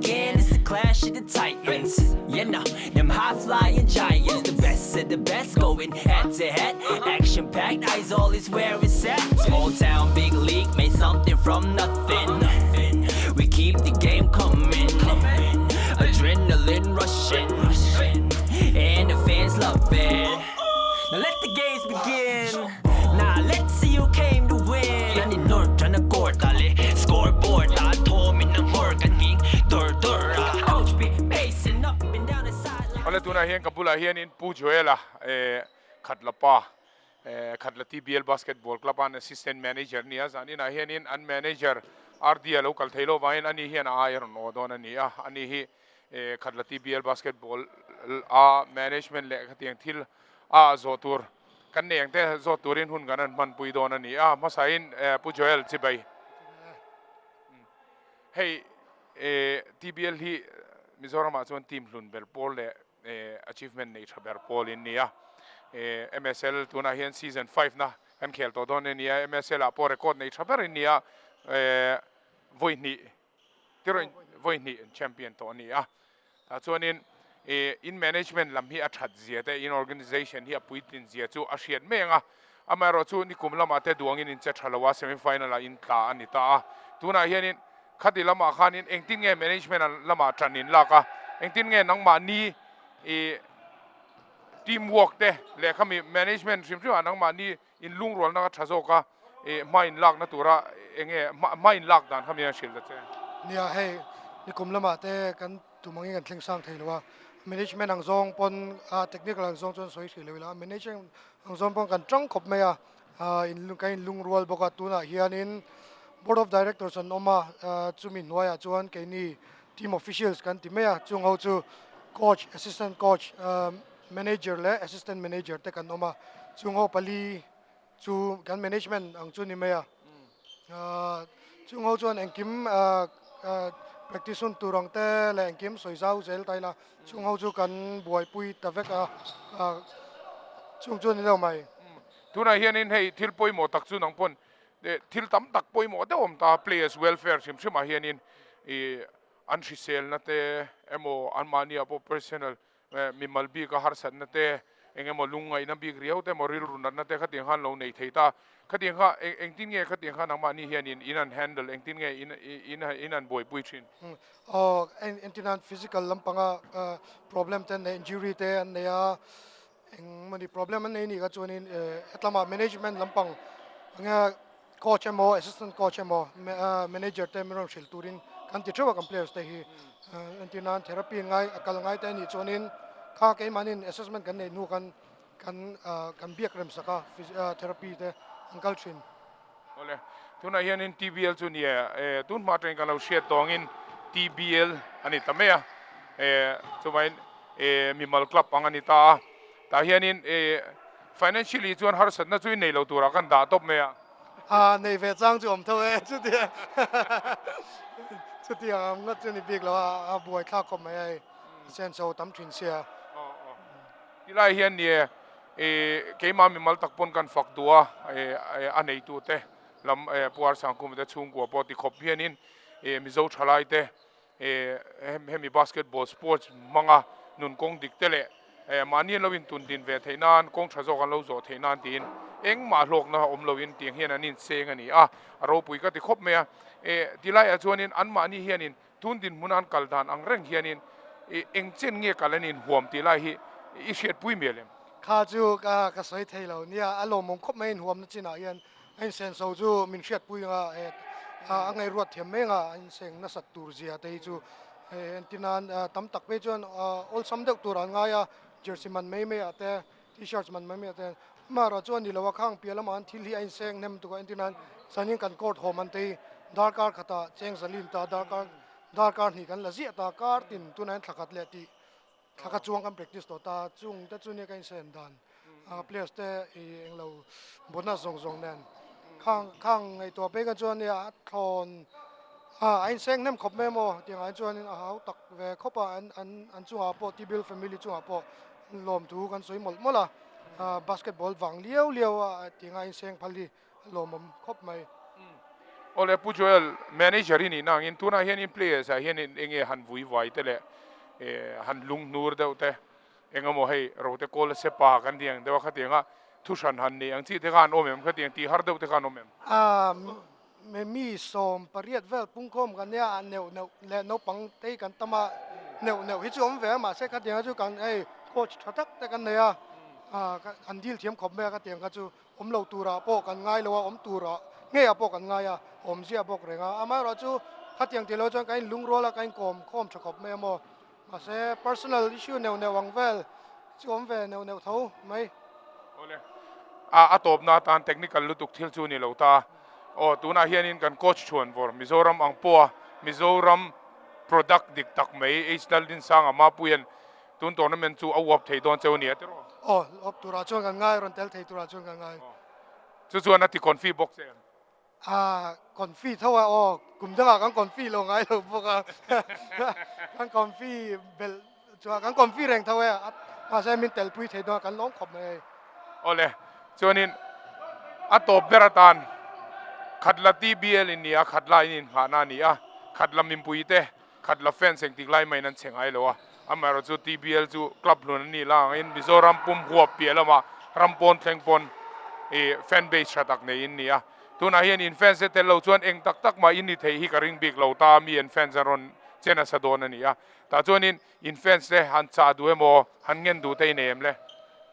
again. It's the clash of the titans. You know, them high flying giants, the best of the best going head to head. Action packed, eyes all is where it's at. Small town, big league, made something from nothing. We keep the game coming. Adrenaline rushing, and the fans love it. Now let the games begin. Now let's see who came to win. An in nawr tan a court ah leh scoreboard ah thawm in a nghawr kan nghing dur dur a. Coach be pacing up and down the sideline. Awle tunah hian ka bulah hianin Pu Joel-a Khatla pa Khatla TBL Basketball Club-a an assistant manager a ni a, zaninah hianin an manager RD-a lo kal thei lo vangin ani hian a ai a rawn aw dawn a ni a, ani hi Khatla TBL Basketball a management leh khatiang thil a zawh tur kan nei ang te zawt turin hun kan han hmanpui dawn a ni a, hmasain Pu Joel Chibai hei TBL hi Mizoramah chuan team hlun ber pawl leh achievement nei tha ber pawl in ni a, MSL tunah hian season 5 na kan khel tawh dawn a ni a, MSL ah pawh record nei tha ber in ni a, vawi hnih Tirawh vawi hnih an champion tawh a ni a, tah chuanin in management lam hi a that zia te, in organisation hi a puitlin zia chu a hriat mai ang a, amaherawh chu nikum lamah te duangin in che tha lo a, semi final ah in tla a ni ta a, tunah hianin khati lamah khanin engtin nge management lamah tan in lak a, engtin nge nangmahni ih team work te leh khami management hrim hrim ah nangmahni In lungrualna ka tha zawk a, ih hma in lakna tura eng nge hma in lak dan kha mi an hrilh ta che. Nia hei nikum lamah te kan tum angin kan thleng sang thei lo a, management ang zawng pawn a technical ang zawng chuan sawi hrih lo ila, management ang zawng pawn kan tang khawp mai a, in kan in lungrual bawk a, tunah hianin board of directors an awm a, chumi hnuaiah chuan keini team officials kan ti mai a, chung ho chu coach, assistant coach, Manager leh Assistant Manager te kan awm a, chung ho pali chu kan management ang chu ni mai a. Chung ho chuan engkim practice hun tur ang te leh engkim sawi zau zel ta ila, chung ho chu kan buaipui ta vek a, chung chu a ni lo mai. Tunah hianin hei thil pawimawh tak chu nang pawn thil tam tak pawimawh deuh awm ta, players welfare hrim hrimah hianin an hriselna te emaw anmahniah pawh personal Mimal bika harsatna te, eng emaw lungngaihna bik riau te emaw rilru natna te khatiang khan lo nei thei ta. Khatiang kha engtin nge khatiang kha nangmahni hianin in an handle, engtin nge in in in an buaipui thin? Aw, engtin an physical lampanga problem te an nei, injury te an nei a, eng mawni problem an nei nih kha chuanin hetlama management lampang enge coach emaw assistant coach emaw manager te min rawn hrilh turin kan ti theuh a kan players te hi entir nan therapy ngai a kal ngai te a nih chuanin kha keimahnin assessment kan neih hnu khan kan kan biak rem sak a therapy te an kal thin. Awle, tunah hianin TBL chu nia tun hma atangin kan lo hriat tawngin TBL a ni ta mai a, chuvangin mimal club ang a ni ta a, Tah hianin financially chuan harsatna chu i nei lo turah kan dah tawp mai a. Ha, nei ve chang chu awm tho e, chutia chutiang ang ngawt chu ni bik lo a, a buai thlak khawp mai a hei, senso tam thin sia. Tilai hian nie keimah mimal tak pawn kan fak duh a, a neitute lam Pu Arsangkhuma te chhungkua pawh ti khawp hianin Mizo thalaite Hemi basketball sports hmanga nun kawng dik te leh mahni an lo intun din ve theih nan, kawng tha zawk an lo zawh theih nan tiin engmah hlawkna awm loin tiang hian an inseng a ni a, a ropui ka ti khawp mai a. Tilaiah chuanin anmahni hianin tun dinhmuna an kal dan ang reng hianin eng chen nge kal an inhuam tih lai hi i hriatpui mial em? Kha chu ka sawi thei lo nia, a lawmawm khawp mai inhuamna chinah hian A insenso chu min hriatpui anga a ngaihruat thiam mai anga a inseng nasat tur zia te hi chu entir nan tam tak phei chuan awlsam deuh tur an ngai a, jersey man mai mai ah te t-shirts man mai mai ah te amaherawh chuan ni lo a khang piah lamah an thil hi a inseng hnem tuk a entir nan zanin kan court hawm an te hi darkar khatah cheng zalin ta darkar darkar hnih kan la ziah ta kar tin tunah hian thla khat leh tih Thla ka chuang kan practice tawh ta, chung te chu nia ka insen dan players te i englo bonus zawng zawng nen khang khang ngaihtuah phei khan chuan nia a thlawn a inseng hnem khawp mai emaw tiang ah chuan a hau tak ve khawp a an an an chungah pawh Tibil family chungah pawh lawm thu kan sawi mawlh mawlh a basketball vang liau liau a tiang a inseng phal hi a lawmawm khawp mai. Awle Pu Joel, manager i nihna angin tunah hianin players ah hianin enge han vui vai te leh han lunghnur deuh te engemaw hei rote kawl a sepa kan tih ang deuh a khatianga thu hran han nei ang chi te kha an awm em khatiang tih har deuh te kha an awm em? A mi 18 vel pungkhawm kan nia a neuh neuh leh naupang te hi kan tam a, neuh neuh hi chu awm ve a mahse khatianga chu kan hei coach tha tak te kan nei a, an deal thiam khawp mai a khatiang kha chu Awm lo turah pawh kan ngai lo a, awm turah ngeiah pawh kan ngai a, awmzia bawk reng a. Amaherawhchu khatiang tih loh chuan kan inlungrual a, kan inkawm khawm tha khawp mai a maw. Mahse personal issue neuh neuh ang vel chu awm ve neuh neuh tho mai. Awle, a a tawpna atan technical lutuk thil chu ni lo ta. Aw, tunah hianin kan coach thuan vawr Mizoram ang pawha Mizoram product dik tak mai H Laldinsanga Mapuia'n Tun tournament chu a uap thei dawn cheu nia tiraw? Aw, uap turah chuan kan ngai, rawn tel thei turah chuan kan ngai. Chu chuan a ti confi bawk che em? A confi tho a, aw, kum dangah kan confi lo ngai lo bawk a, kan confi belh chuan kan confi reng tho e, mahse min telpui thei dawn a, kan lawm khawp mai hei. Awle, chuanin a tawp ber atan Khatla TBL in ni a, Khatla in inngahna a ni a, Khatla mipui te Khatla fans engtik lai mahin an che ngai lo a, amaherawhchu TBL chu club hlun an nih la angin Mizoram pum huap piah lamah ram pawn thleng pawn ih fan base tha tak nei in ni a. Tunah hian in fans te tel lo chuan eng tak tak mah in ni thei hi ka ring bik lo ta, mi an fans an rawn che nasa dawn a ni a. Tah chuanin in fans te han chah duh emaw han ngen duh te i nei em le?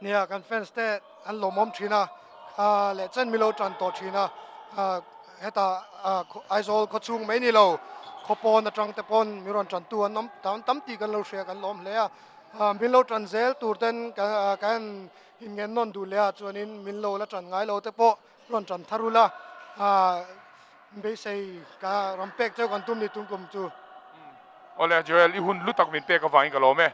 Nia, kan fans te an lawmawm thin a, leh chen milo tan tawh thin a, hetah Aizawl khaw chhung mai ni lo, khaw pawn atang te pawn mi rawn tantu an awm tam tam tih kan lo hria kan lawm hle a, min lo tan zel tur ten kan inngen nawn duh leh a, chuanin min lo la tan ngai lo te pawh rawn tan thar ula, beisei ka rawn pek cheu kan tum ni tum kum chu. Awle Joel, i hun lu tak min pek avangin ka lawm e.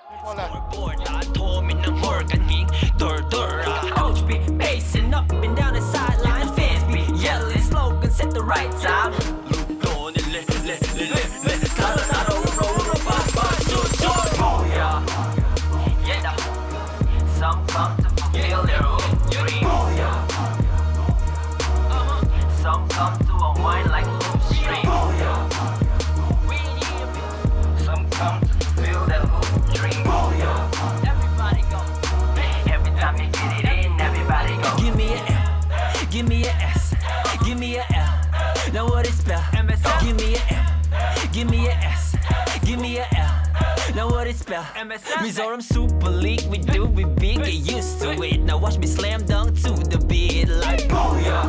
Mizoram Super League we do it big get used to it now watch me slam dunk to the beat like booyah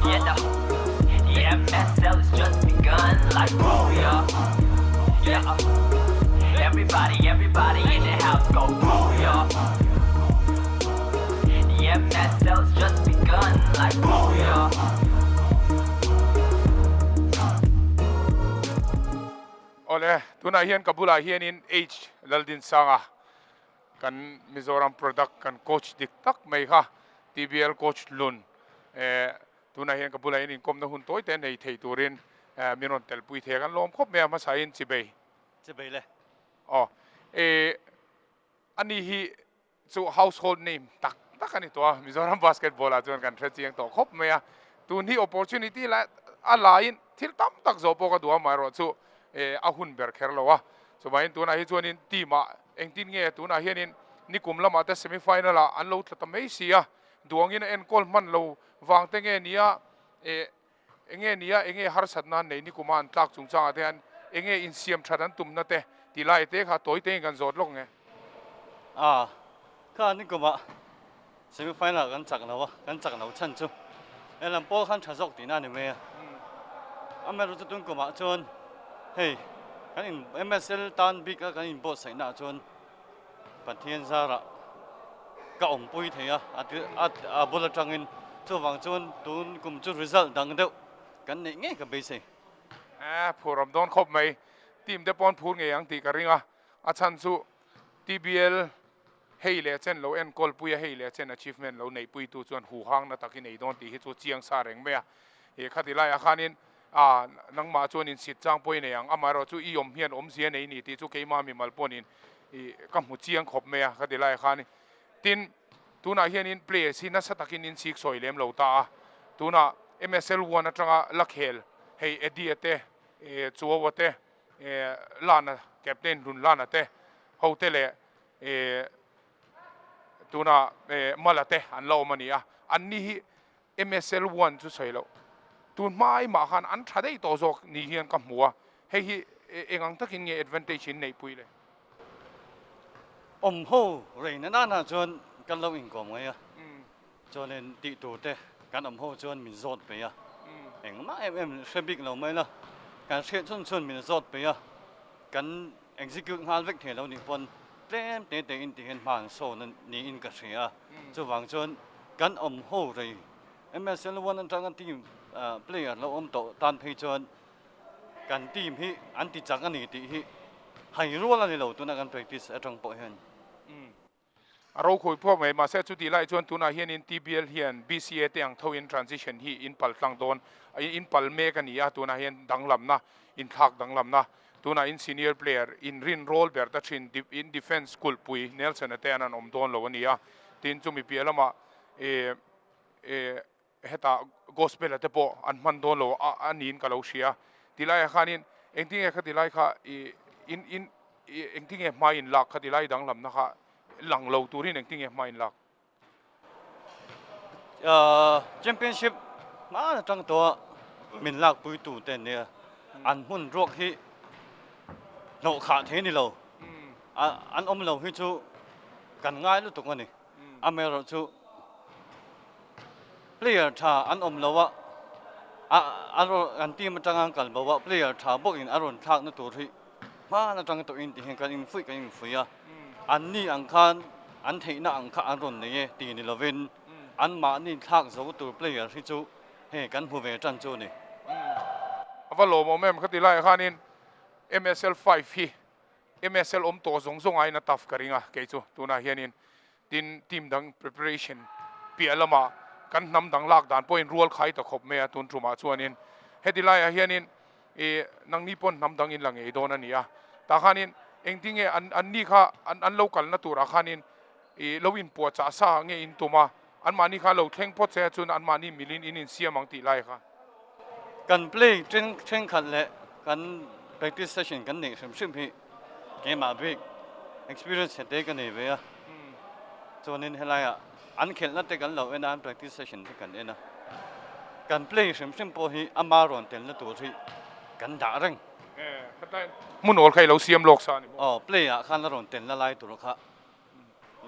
yeah the the MSL has just begun like booyah yeah everybody everybody in the house go booyah the MSL has just begun like booyah Awle, tunah hian ka bulah hianin H Laldinsanga kan Mizoram product kan coach dik tak mai kha TBL coach Lun eh tunah hian ka bulah hian inkawmna hun tawi te nei thei turin eh min rawn telpui thei a kan lawm khawp mai a hmasain chibei. Chibei le. Aw eh ani hi chu household name tak tak a ni tawh a, Mizoram basketball ah chuan kan hre chiang tawh khawp mai a, tun hi opportunity la a laiin thil tam tak zawh pawh ka duh a, amaherawh chu eh a hun ber kher lo a, chuvangin tunah hi chuanin team ah engtin nge tunah hianin nikum lamah te semi final ah an lo tla ta mai si a, duangin a enkawl hman lo vang te nge nia eh Enge nia, enge harsatna an nei nikuma an tlak chungchangah te hian enge insiam that an tumna te tih lai te kha tawi tengin kan zawt lawk nge? A, kha nikuma semi final kan chak lo a, kan chak lo chhan chu he lam pawl khan tha zawk tihna a ni mai a. Amaherawhchu chu tun kumah chuan hei kan in MSL tan bik a kan inbuatsaihnaah chuan Pathian zarah ka awmpui thei a, a bul atangin chuvang chuan tun kum chu result dang deuh kan neih ngei ka beisei. Eh, phur awm dawn khawp mai. Team te pawn phur ngei ang tih ka ring a, a chhan chu TBL hei leh chen lo enkawl pui a, hei leh chen achievement lo neihpuitu chuan huhangna tak i nei dawn tih hi chu chiang sa reng mai a. He khati laiah khanin A, nangmah chuan insit chang pawh i nei ang, amaherawh chu i awm hian awmzia nei ni tih chu keimah mimal pawhin i ka hmu chiang khawp mai a, ka ti lai khan. Tin, tunah hianin players hi nasa takin in chik sawi lem lo ta a, tunah MSL 1 atanga la khel hei Eddie-a te, Chuaua te, Lana, captain Hlun Lana te ho te leh tuna Mala te an la awm a ni a. Anni hi MSL 1 chu sawi loh tun hma aimah khan an tha daih tawh zawk ni hian ka hmu a, hei hi eng ang takin nge advantage in neihpui le? Awm ho rei na nana chuan kan lo inkawm ngai a, chuanin tih tur te kan awm ho chuan min zawt pei a, engmah em em hre bik lo mai la, kan hriat chhun chhun min zawt pei a, kan execute nghal vek thei lo nih pawn tlem te te in ti hian hma an sawn niin ka hria a, chuvang chuan kan awm ho rei MSL 1 atanga team player lo awm tawh tan phei chuan kan team hi an ti chak a ni tih hi hai rual a ni lo tuna kan practice atang pawh hian. A ro khawi phuak mai mahse chutih lai chuan tunah hianin TBL hian BCA te ang thoin transition hi in pal tlang dawn in pal mek a ni a, tunah hian danglamna inthlak danglamna tunah in senior player in rin rawl ber ta thin in defence kulhpui Nelson-a te an an awm dawn lo a ni a, tin chumi piah lamah eh eh Hetah Gospel-a te pawh an hman dawn lo a niin ka lo hria. Tilaiah khanin engtinge kha tilai kha i in in engtinge hma in lak kha tilai danglamna kha lang lo turin engtinge hma in lak? Championship hma atang tawha min lakpui tu te nia an hmun ruak hi hnawh khah thei ni lo. An awm lo hi chu kan ngai lutuk a ni. Amaherawhchu player tha an awm lo a, a an team atanga an kal bo a, player tha bawkin a rawn thlakna tur hi hman atanga tawhin ti hian kan infuih kan infuih a, anni ang khan an theihna ang kha an rawn nei e ti ni lovin anmahni thlak zo tur player hi chu hei kan hmu ve tan chu a ni. A va lawmawm em khati laiah khanin MSL 5 hi MSL awm tawh zawng zawng aiin a tough ka ring a, kei chu tunah hianin tin team dang preparation piah lamah kan hnam dang lak dan pawhin rual khai ta khawp mai a tun tumah chuanin heti laiah hianin ih nangni pawn hnam dang in la ngei dawn a ni a, tah khanin engtinge an an ni kha an an lo kalna turah khanin ih lo inpuahchah sa nge in tum a, anmahni kha lo thleng phawt che chuan anmahni milin in insiam ang tih lai kha. Kan play thenkhat leh kan practice session kan neih hrim hrim hi keimah bik experience hete ka nei ve a, chuanin helaiah an khelhna te kan lo en a, an practice session te kan en a, kan play hrim hrim pawh hi ama rawn telna tur hi kan dah reng. Hmun awl kha i lo siam lawk sa a ni maw? Aw, play ah khan a rawn telna lai tur kha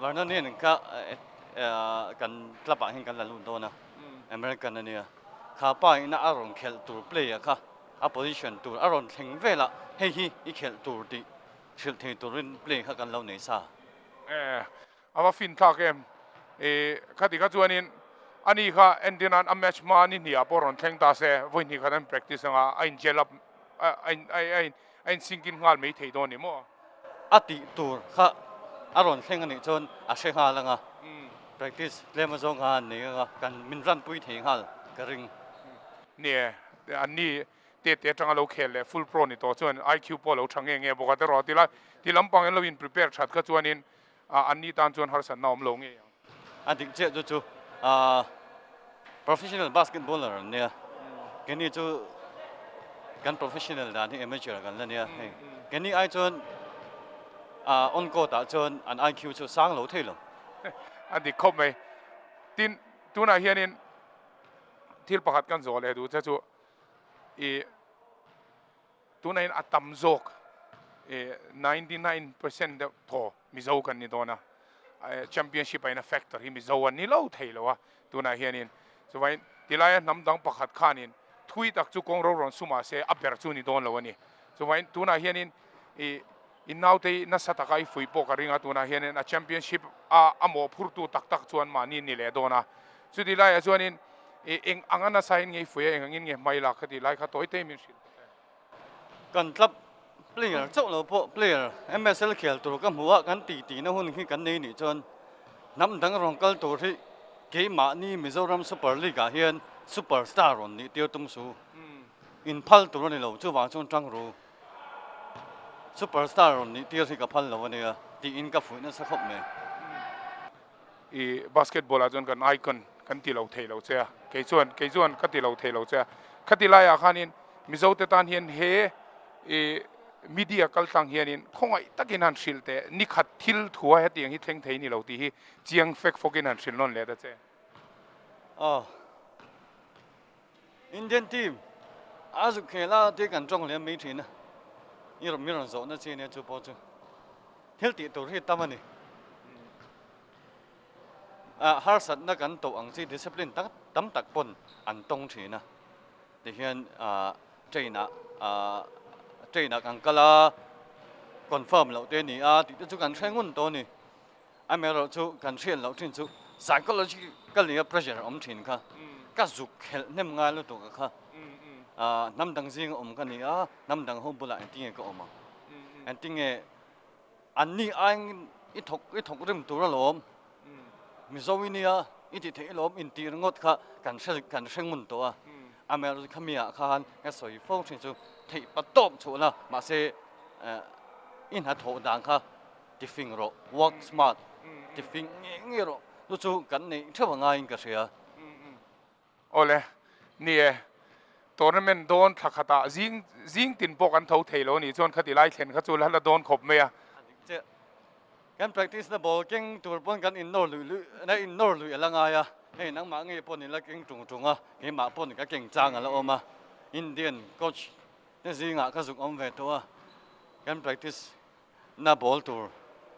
Vernon kha kan club ah hian kan la lut dawn a, American a nia. Kha pa ina a rawn khelh tur player kha a position tur a rawn thleng vel a, hei hi i khelh tur tih hrilh thei turin play kha kan lo nei sa. A va fin thlak em. Khati kha chuanin ani kha entir nan a match hma ni hnih ah pawh rawn thleng ta se, vawi hnih khat an practice anga a in gel up a in sink in nghal mai thei dawn ni maw? A tih tur kha a rawn thleng a nih chuan a hre nghal ang a, practice tlem azawng kha an nei ang a, kan min ranpui thei nghal ka ring. Nie, an ni te te atanga lo khel leh full pro ni tawh chuan IQ pawh a lo tha nge nge bawk a, tiraw ti lai ti lampang in lo in prepare that kha chuanin an ni tan chuan harsatna awm lo ngei ang. A dik chiah chu chu professional basketballer an nia, keini chu kan professional dan hi amateur kan la nia hei. Keini ai chuan on court ah chuan an IQ chu sang lo thei lo. A dik khawp mai. Tin, tunah hianin thil pakhat kan zawh leh duh che chu i Tunah hian a tam zawk 99% deuh thaw Mizo kan ni dawn a, championship ah hian a factor hi Mizo an ni lo thei lo a, tunah hianin chuvain tilaia hnam dang pakhat khanin thui tak chu kawng ro rawn sum ah se a ber chu ni dawn lo a ni. Chuvain tunah hianin i i naute hi nasa taka i fuih pawh ka ring a, tunah hianin a championship a a mawhphurtu tak tak chuan mahni ni leh dawn a, chuti laiah chuanin i eng anga nasa in nge i fuih a, eng angin nge hmai lak kha tih lai kha tawi te min hrilh ta che. Kan club player chauh lo pawh player MSL khel tur ka hmu a, kan tih tihna hun hi kan nei nih chuan hnam dang rawn kal tur hi keimahni Mizoram Super League ah hian super star rawn nih tir tum su. Inphal tur a ni lo, chuvang chuan tang ru. Super star rawn nih tir hi ka phal lo a nia tiin ka fuih nasa khawp mai. I basketball ah chuan kan icon. kan ti lo thei lo che a, kei chuan kei chuan ka ti lo thei lo che a. Khati laiah khanin Mizote tan hian he i media kaltlang hianin khawngaih takin han hrilh teh, nikhat thil thua hetiang hi thleng thei ni lo tih hi chiang fek fawkin han hrilh nawn leh ta che. Aw. Indian team a zuk khel a tih kan tawng lem mai thin a, i rawn mi rawn zawhna chi ania chu pawh chu thil tih tur hi tam a ni. Ah harsatna kan tawh ang chi discipline tak tam tak pawn an tawng thin a, tihian ah train ah ah train ah kan kal a confirm loh te a ni a tih te chu kan hre ngun tawh a ni. Amaherawh chu kan hriat loh thin chu psychological a pressure a awm thin kha ka zuk khelh hnem ngai lutuk a kha hnam dang zing a awm ka ni a, hnam dang ho bulah engtinge ka awm ang, engtinge anni aiin i thawk i thawk rim tur alawm, Mizo i nia i tih theih alawm intih ringawt kha kan hre kan hre ngun tawh a, amaherawh chu khami ah khan ka sawi fo thin chu theih pa tawp chhuah la mahse i hnathawh dan kha Ti fing rawh, work smart, ti fing nge nge rawh, chu chu kan neih theuh a ngaiin ka hria. Awle, ni e, tournament dawn thla khatah zing zing tin pawh kan tho thei lo a nih chuan khati lai thlen kha chu la la dawn khawp mai a. A dik chiah. Kan practice na ball keng tur pawn kan innawr luih luih na innawr luih a la ngai a, hei nangmah ngei pawn i la keng tung tung a, keimah pawn ka keng chang a la awm a, Indian coach te zingah ka zuk awm ve tawh a, kan practice na bawl tur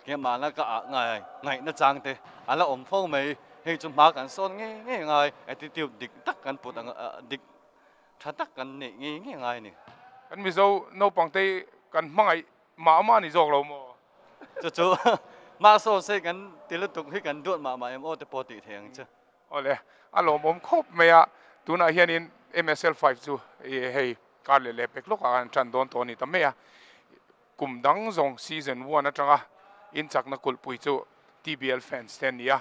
keimahna ka ah ngai ngaihna chang te a la awm fo mai. Hei chu hma kan sawn ngei ngei ngai, attitude dik tak kan put ang dik tha tak kan neih ngei ngei ngai a ni. Kan Mizo naupang te kan hmangaih mah mah ni zawk lo maw? Chu chu mah sawn se kan ti lutuk hi kan duat mah mah em aw te pawh tih thei ang che. Awle, a lawmawm khawp mai a, tunah hianin MSL 5 chu hei kar leh leh pek lawkah khan tan dawn tawh a ni ta mai a. Kum dang zawng season one atanga inchakna kulhpui chu TBL fans te an ni a,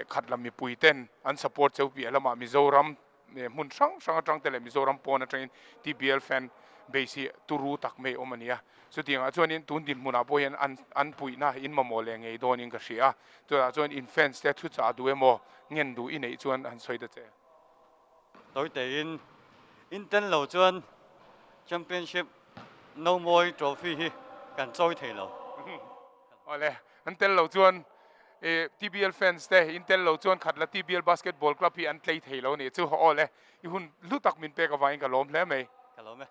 khat lam mipui ten an support cheu piah lamah Mizoram hmun hrang hrang atang te leh Mizoram pawn atangin TBL fan base hi turu tak mai awm a ni a. Chutiangah chuanin tun dinhmunah pawh hian an an puihna in mamawh leh ngei dawnin ka hria a, chutah chuan in fans te thuchah duh emaw ngen duh i neih chuan han sawi ta che. Tawitein Intel lo chuan Championship No Mawi Trophy hi kan chawi thei lo. Awle, an tel lo chuan TBL fans te Intel lo chuan Khatla TBL Basketball Club hi an tlei thei lo nih chu. Awle, i hun hlu tak min pek avangin ka lawm hle mai. Ka lawm e.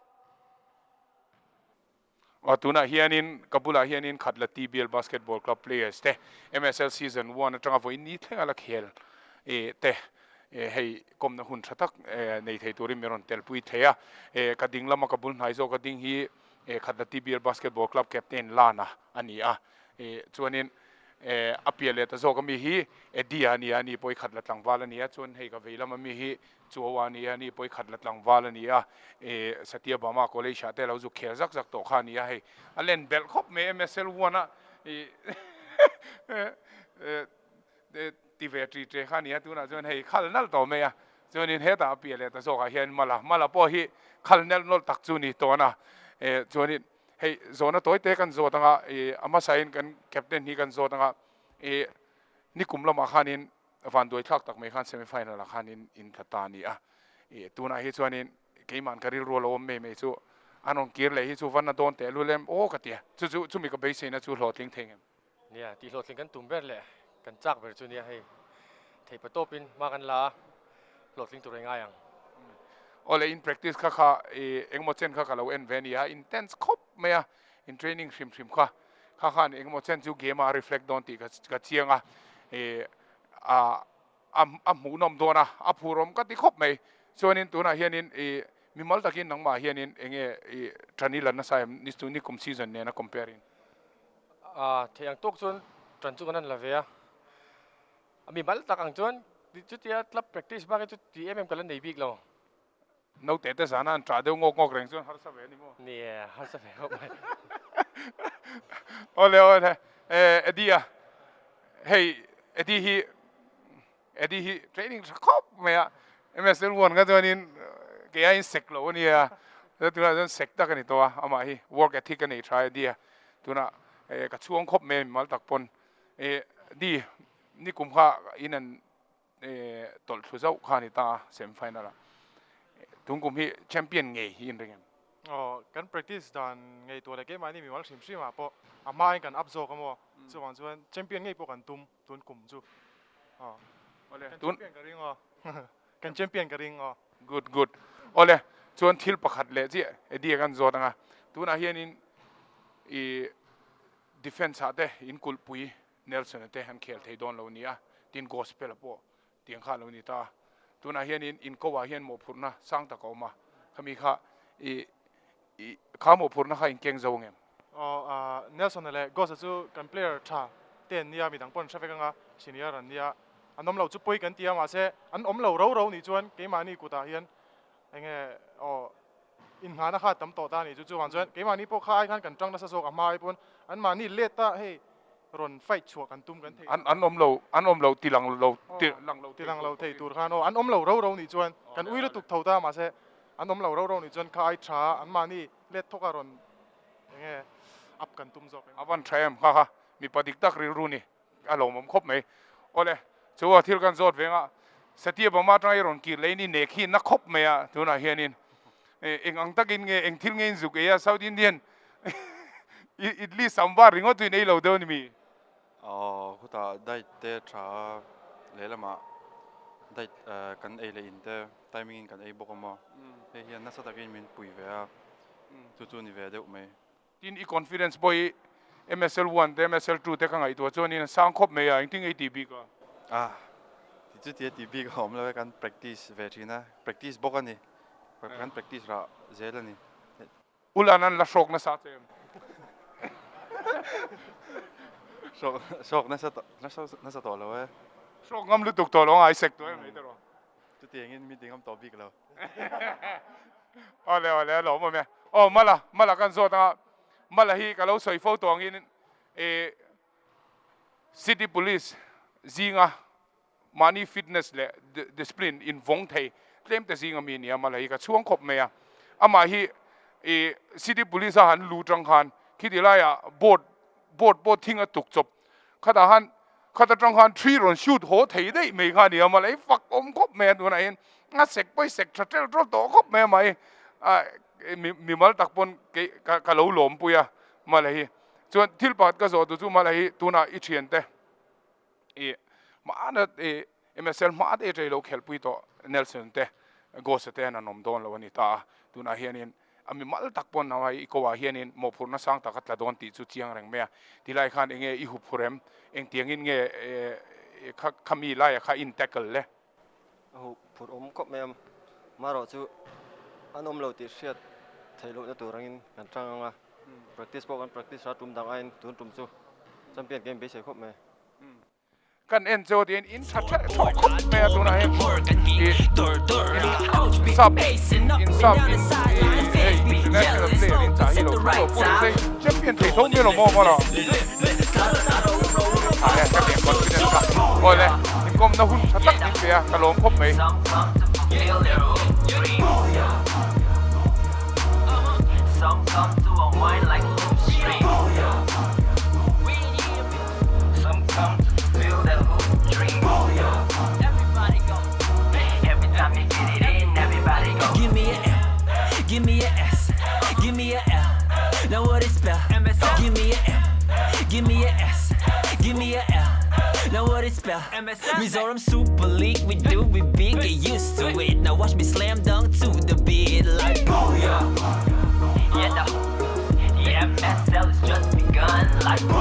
Aw tunah hianin ka bulah hianin Khatla TBL Basketball Club players te MSL season one atanga vawiin ni thleng a la khel te hei kawmna hun tha tak nei thei turin min rawn telpui thei a. Ka ding lama ka bul hnai zawk a ding hi Khatla TBL Basketball Club captain Lana a ni a. Chuanin a piah leh ta zawk ami hi Eddie a ni a, ani pawh hi Khatla tlangval a ni a, chuan hei ka vei lama mi hi Chuau a ni a, ni pawi khat la tlangval a ni a, eh Satya Bama College ah te lo zuk khel zak zak tawh kha a ni a, hei a len belh khawp mai MSL one a ih eh ti ve ṭi ṭe kha a ni a, tunah chuan hei khal nalh tawh mai a, chuanin hetah a piah leh ta zawkah hian Mala, Mala pawh hi khal nelh nawlh tak chu ni tawn a, eh chuanin hei zawhna tawi te kan zawt anga ih a hmasain kan captain hi kan zawt anga ih nikum lamah khanin Vanduai thlak tak mai khan semi final ah khan in in tla ta a ni a, ih tunah hi chuanin keima'n ka rilru a lo awm mai mai chu an rawn kir leh hi chu van a dawn teh lul em aw ka ti a, chu chu chumi ka beiseina chu hlawhtling thei ngem. Nia, tih hlawhtling kan tum ber leh kan chak ber chu nia hei theihpa tawpin hma kan la a, hlawhtling tur a ngai ang. Awle in practice kha kha ih engemaw chen kha ka lo en ve a ni a, intense khawp mai a, in training hrim hrim kha kha khan engemaw chen chu game ah a reflect dawn tih ka chiang a, ih a a hmuhnawm dawn a, a phurawm ka ti khawp mai. Chuanin tunah hianin ih mimal takin nangmah hianin enge ih tan i la nasa em ni chu nikum season nena compare in? A theih ang tawk chuan tan chu kan han la ve a, a mimal tak ang chuan chutia club practice bak hi chu ti em em ka la nei bik lo. Naute te zana an ṭah deuh ngawk ngawk reng chuan harsa ve a ni maw? Ni e, harsa ve khawp mai. Awle awle, eh Eddie a, hei Eddie hi Eddie hi training tha khawp mai a, MSL one kha chuanin kei aiin sek lo a nia, tunah chuan sek tak a ni tawh a, amah hi work ethic a nei tha Eddie a, tunah eh ka chhuang khawp mai a mimal tak pawn, eh Eddie nikum kha in an. tawlh thlu zauh kha a ni ta a semi final ah. Tun kum hi champion ngei hi inring em? Aw, kan practice dan ngaihtuah leh keimahni mimal hrim hrim ah pawh a hmain kan up zawk a maw? Chuvang chuan champion ngei pawh kan tum tun kum chu. Aw, kan champion ka ring aw. Kan champion ka ring aw. Good good. Awle, chuan thil pakhat leh chiah Eddie a kan zawt ang a. Tunah hianin i defence ah te in kulhpui Nelson-a te an khel thei dawn lo ni a, tin Gospel-a pawh tiang kha a lo ni ta a. Tunah hianin in ko ah hian mawhphurhna sang tak a awm a, khami kha i i kha mawhphurhna kha in keng zo ang em? Aw, Nelson-a leh Gos-a chu kan player tha te an nia, midang pawh an hre vek ang a, senior an nia. An awm lo chu pawi kan ti a, mahse an awm lo ro ro nih chuan keimahni kutah hian eng nge aw inngahna kha a tam tawh ta a nih chu. Chuvang chuan keimahni pawh kha ai khan kan tang nasa zawk a hma ai pawn anmahni let a hei rawn fight chhuah kan tum kan theih. An an awm lo an awm lo ti lang lo ti lang lo ti lang lo thei tur khan aw an awm lo ro ro nih chuan kan ui lutuk tho ta mahse an awm lo ro ro nih chuan kha ai tha a anmahni let thawk a rawn eng nge up kan tum zawk em. A van tha em kha kha mipa dik tak rilru ni. A lawmawm khawp mai. Awle, chu a thil kan zawt veng a, Satya Bama atanga i rawn kir leh in i nek hi na khawp mai a, tunah hianin eng ang takin nge, eng thil nge in zuk ei a, South Indian idli sambar ringawt chu in ei lo deuh a ni mi? Aw, khutah diet te tha a, lehlamah diet kan ei leh in te timing in kan ei bawk a maw, hei hian nasa takin min pui ve a, chu chu ni ve deuh mai. Tin, i confidence pawh hi MSL one te MSL two te ka ngaihtuah chuanin a sang khawp mai a, engtin nge i tih bik a? Ah, ti chu tia tih bik a awm lo e, kan practice ve thin a, practice bawk a ni, kan practice rah zel a ni. Ulan an la hrawk nasa che em? Hrawk, hrawk nasa tawh, nasa tawh lo e. Hrawk ngam lutuk tawh lo a ngaisek tawh em mai te rawh. Chutiangin mi ti ngam tawh bik lo. Awle awle a lawm awm e. Aw Mala, Mala kan zawt anga Mala hi ka lo sawi fo tawh angin eh City Police zinga mahni fitness leh discipline invawng thei tlem te zinga mi a ni a Mala hi ka chhuang khawp mai a. Amah hi eh City Police a han lu tang khan khiti laiah board board pawh thing a tuk chawp Khatah khan khat atang khan thi rawn shoot haw thei daih mai kha a ni a, malai fak awm khawp mai a tunah hian a sek pawh i sek tha tel tel tawh khawp mai a mai a mimal tak pawn kei ka ka lo lawm pui a malai hi chuan thil pakhat ka zawh duh chu malai hi tunah i thian te i hmana i MSL hma te atang ilo khelhpui tawh Nelson te Ghost te an awm dawn lo a ni ta a tunah hianin A mi mal tak pawn hau i ko ah hianin mawhphurhna sang tak a tla dawn tih chu chiang reng mai a. Tilai khan enge i huphurh em? Engtiangin nge kha kha mi laia kha in tackle le? A huphurh awm khawp mai a, marawh chu an awm lo tih hriat theih lohna tur angin kan tang ang a, practice pawh kan practice a tum dang aiin tun tum chu champion game beisei khawp mai. Kan en chu tiin in tha thelh thlawh khawp mai a tunah hian ih in sub in sub in ih hei international player in chah hi lo thu lo pawh ni se champion thei tho mai lo maw maw lo ah hian ka pian confidence a awle inkawmna hun tha tak min pe a ka lawm khawp mai. Mizoram Super League we do it big get used to it now watch me slam dunk to the beat like booyah yeah the MSL has just begun like booyah.